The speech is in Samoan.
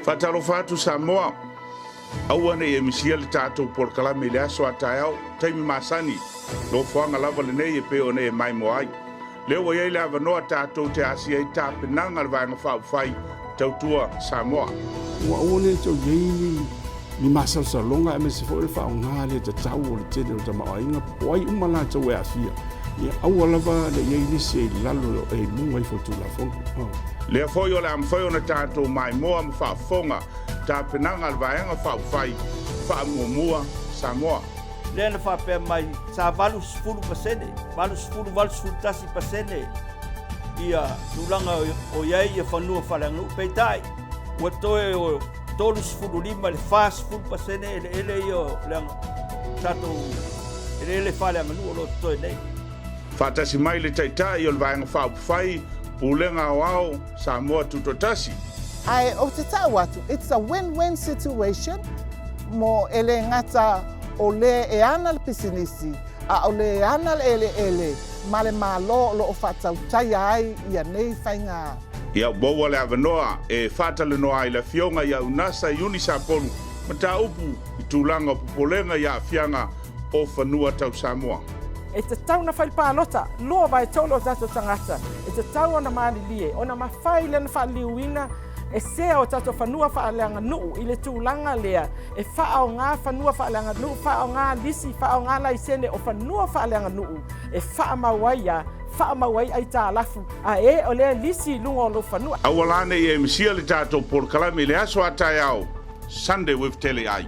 Faatalofa atu Samoa, aua ne i e misia le tatou polokalame i le aso a taeao, taimi masani, nofoaga lava lenei e pei ona e maimoa ai. Lea ua i ai le avanoa tatou te asia ai tapenaga a le Vaega Faaupufai Tautua Samoa. Ua aua ne i toe i ai ni ni masalosaloga aemaise foi o le faaaoga le tatau o le tele o le tamaoaiga po o ai uma latou e aafia, ia aua lava ne i i ai nisi e i lalo e i luga ifo o le Tulafono. Lea foi o le a mafai ona tatou maimoa ma faafofoga tapenaga a le Vaega Faaupufai Faamuamua Samoa. Lea na faapea mai sa 80%, 80, 81% ia tulaga o i ai ia fanua faaleaganuu, peitai ua toe o 35 i le 40% eleele ia o le tatou eleele faaleaganuu o lo o totoe nei. Faatasi mai le Taitai o le Vaega Faaupufai, Pulega Aoao, Samoa Tutoatasi. Ae ou te tau atu, it's a win-win situation mo e le gata o le e ana le pisinisi, a o le e ana le eleele ma le Malo o lo o faatautaia ai ia nei faiga. Ia maua le avanoa e faatalanoa ai le Afioga ia Unasa Iuni Sapolu mataupu i tulaga o popolega i aafiaga o fanua tau Samoa. E tatau ona fai le palota, 2/3 o tatou tagata, e tatau ona malilie, ona mafai lea ona faaliliuina e sea o tatou fanua faaleaganuu i le tulaga lea e faaaoga fanua faaleaganuu, faaaoga lisi, faaaoga laisene o fanua faaleaganuu e faamau ai a faamau ai aitalafu a e o lea lisi i luga o lou fanua. Aua la ne i e misia le tatou polokalame i le aso a taeao, Sunday with Tele Ai.